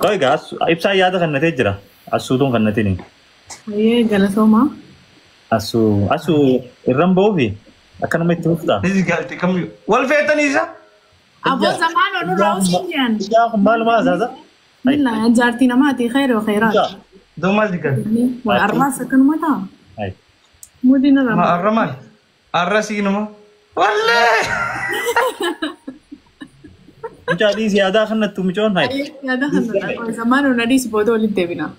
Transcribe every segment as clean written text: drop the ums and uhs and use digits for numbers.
Qoy egaa ibsaa yaada kannatee jira. Assuutuun kannatini. Hayyee galatooma. Asuu irran ba'uufi akkanuma itti fuftaa. Nisi galti kamiyyuu. Wal feetanii isa? Aboo zamaan onurraa usiin jiran. Ijaa kun maalumaa asaasa? Milla jaartii namaati khayra wa khayraat. Doo maal digan? Wal arraas akkanuma ta'a. Mudiin Ma irraa. arra maal? Arra siinuma. Wallee! Mucaa dhiisi yaadaa kannattu mucoon hayi. Yaada kana zamaan onadhiis booda walitti deebina.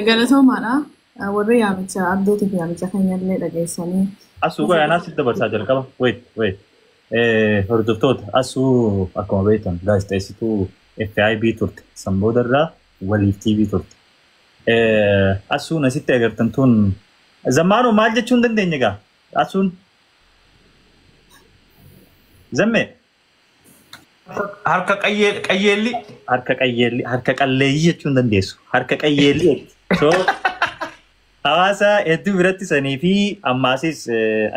Galatoomaadha. Warri yaamicha abdeetii fi yaamicha keenya illee dhageessanii. Asuu qoy anaa sitti dabarsaa jalqaba. Wait wait. Hordoftoota asuu akkuma beektan gaazexeessituu FIB turte. San boodarraa waliif TV turte. Asuun asitti agartan tun zammaanoo maal jechuu hin dandeenye gaa? Asuun zammee Harka qayyeelli. Harka qayyeelli harka qalleeyyii jechuu hin dandeessu. Harka qayyeelli jetti. So hawaasa hedduu biratti sanii fi ammaasis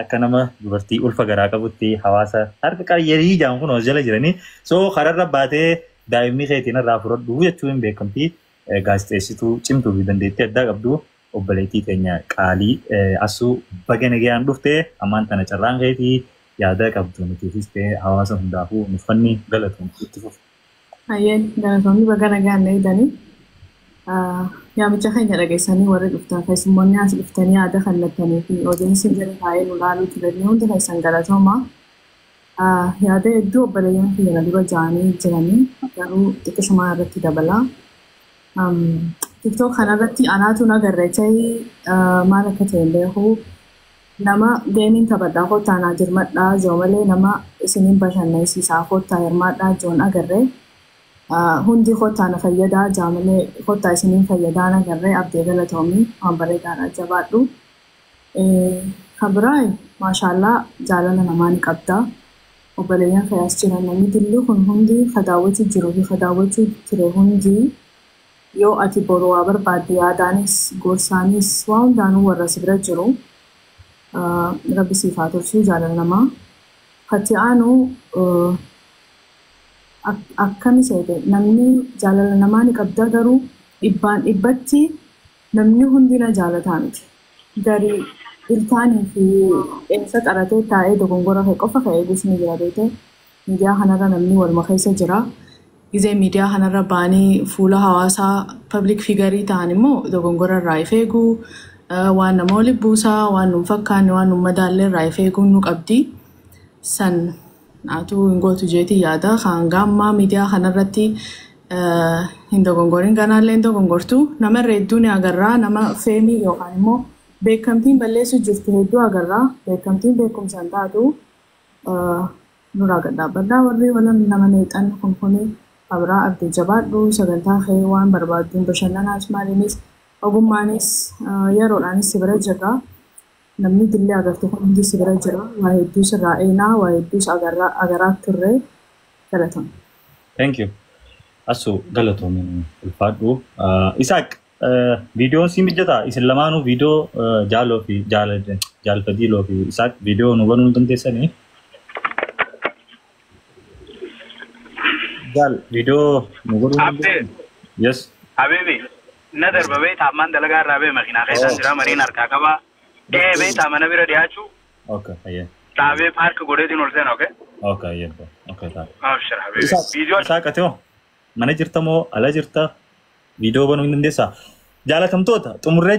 akka nama dubartii ulfa garaa qabutti hawaasa harka qayyeellii jedhamu kun jala jiranii. So kararra baatee daa'imni keetiin irraa fudhadhu jechuu hin beekamti. Gaazexeessituu cimtuu fi dandeettii addaa qabdu obboleettii teenya qaalii asuu baga nagayaan dhufte ammaan tana carraan keetii yaada qabdu nutiifis ta'e hawaasa hundaafuu nuffanni galatoon itti fufu. Hayyee galatoomni baga nagaan eegdanii. Yaamicha keenya dhageessanii warri dhuftan keessummoonni as dhuftanii yaada kallattanii fi odeessi jala taa'ee nu laaluu turanii hundi keessan galatooma. Yaada hedduu obboleeyyan kiyya na dura ja'anii jiranii garuu xiqqishumaa irratti dabala. TikTok kanarratti anaatu nagarre ta'ee maal akka ta'e hin beeku. Nama geemiin taphadhaa kottaa naa jirmadhaa joo malee nama isiniin bashannansiisaa kottaa hirmaadhaa joon agarre. Hundi kottaa na fayyadaa jaa malee kottaa isiniin fayyadaa nagarre abdee galatoomii waan bareedaadha jabaadhu. Kan biraa maashaallaa jaalala namaa ni qabda. Obboleeyyan kee as jiran namni dilli kun hundi kadaawwachuu jiruu fi kadaawwachuu ture hundi yoo ati boru waa barbaadde yaadaanis gorsaanis waa hundaanuu warra si bira jiru. Rabbi siif haa tolchu jaalala namaa. Katti aanu akkami seete namni jaalala namaa ni qabda garuu dhibbaan dhibbatti namni hundi na jaalataa miti. Gari ilkaanii fi qeensa qaratee taa'ee dogongora kee qofa ka'ee eegus ni jira beekte. Miidiyaa kanarra namni waluma keessa jira. Gizee miidiyaa kanarra ba'anii fuula hawaasaa public figure ta'an immoo dogongora irraa if eeguu waan nama walitti buusaa waan nu hin fakkaanne waan nu hin madaalle irraa if eeguun nu qabdi. San naatu hin gootu jeetii yaada. Kan gaammaa miidiyaa kanarratti hin dogongorin ganaallee hin dogongortu. Nama irra hedduu ni agarraa. Nama feemii yookaan immoo beekamtiin balleessu jirtu hedduu agarraa. Beekamtiin beekumsa hin taatu nurraa gad dhaabbadhaa warri walan nama neexan kun kuni abraa abdii jabaadhu sagantaa kee waan barbaadduun bashannanaas maaliinis ogummaanis yeroodhaanis si bira jirra. Namni dillee agartu kun hundi si bira jira. Waa hedduu sirraa eenaa waa hedduus agaraa turre galatama. Thank you. Asu galatoomi ulfaadhu. Isaaq viidiyoon si mijataa isin lamaanuu viidiyoo jaaloo fi jaalfadiiloo fi Isaaq viidiyoo nu banuu hin dandeessanii? Jaal viidiyoo nu godhuu hin Abdee. dandeessanii? Yes. Habibi, na darba beektaa ammaan dalagaa irraa bee makiinaa keessaan jira mariin harkaa qabaa. Ee beektaa mana bira dhiyaachuu Okay, ayyee. dhaabee paark godheetiin ol seena, okay? Okay, ayyee. Okay, ta'a. Abshir habibi. Isaaq, Viidiyoo Isaaq ati hoo? Mana jirta moo ala jirta? Viidiyoo banuu hin dandeessaa? Jaalatamtoota xumurree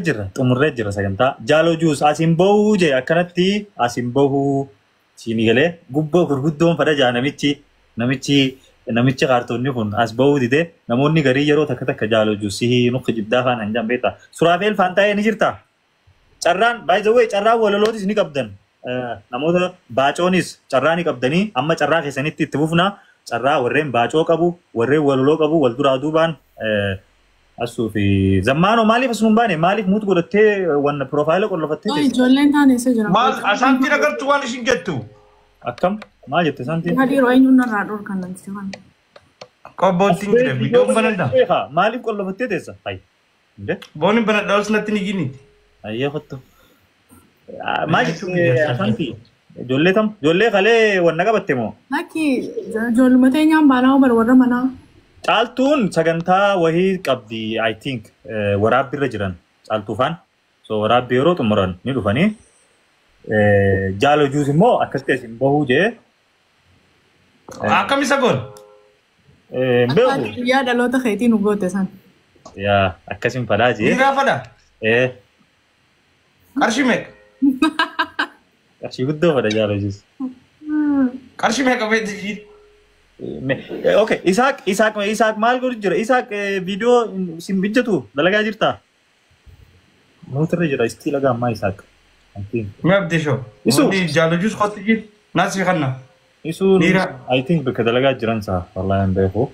jirra sagantaa. Jaaloo juus asiin bahuu jee akkanatti asiin bahuu siinii galee gubboo gurguddoon fada jaa namichi kaartoonni kun as bahuu dide namoonni garii yeroo takka takka jaaloo juus sihii nuqi jibdaa faana hin jaan beektaa. Suraafeel Faantaayee ni jirta. Carraan by the way carraan walalootis ni qabdan. Namoota baacoonis carraa ni qabdanii amma carraa keessanitti itti fufna. Carraa warreen baacoo qabu warreen walaloo qabu wal duraa duubaan asuu fi zammaanoo maaliif asuma hin baane maaliif muut godhattee wanna piroofaayila qollofattee teesse? Ijoolleen taane eessa jiran? Maal asaantiin agartu waan ishin jettu? Akkam maal jette santiin? Hadiiroo eenyuun narraa dhorkan namtichi kana? Qobboottiin jira viidiyoon banadha. Maaliif qollofattee teessa? Hayi. Booni banadha os natti ni gini. Ayyee kottu. Maal jette asantii? Ijoollee tam? Ijoollee kalee wanna qabatte moo? Lakki ijoolluma teenyaan baanaa bar warra manaa. Caaltuun sagantaa wahii qabdi, I think, waraabbiirra jiran caaltuufaan. So waraabbii yeroo xumuran ni dhufanii. Jaalo Juus immoo akkasitti isin bahuu jee. Akkam isa goon? Hin beeku. Guyyaa dhaloota keetii nu goote san. Yaa, akkasin fadhaa jee. Dhiiraa fadha? Eh. Qarshii meeqa? Qarshii guddoo fadha Jaalo Juus. Qarshii meeqa beekti ishiin? Okay, Isaaq, Isaaq, Isaaq maal godhu jira? Isaaq, viidiyoo sin bijjatu dalagaa jirtaa? Mootirra jira, istii laga ammaa Isaaq. I think. Mee abdii shoo. Isu. Wanni Jaalo Juus qotti jiru. Naasii kanna. Isuun Dhiira. I think bakka dalagaa jiran isaa, wallahi hin beeku.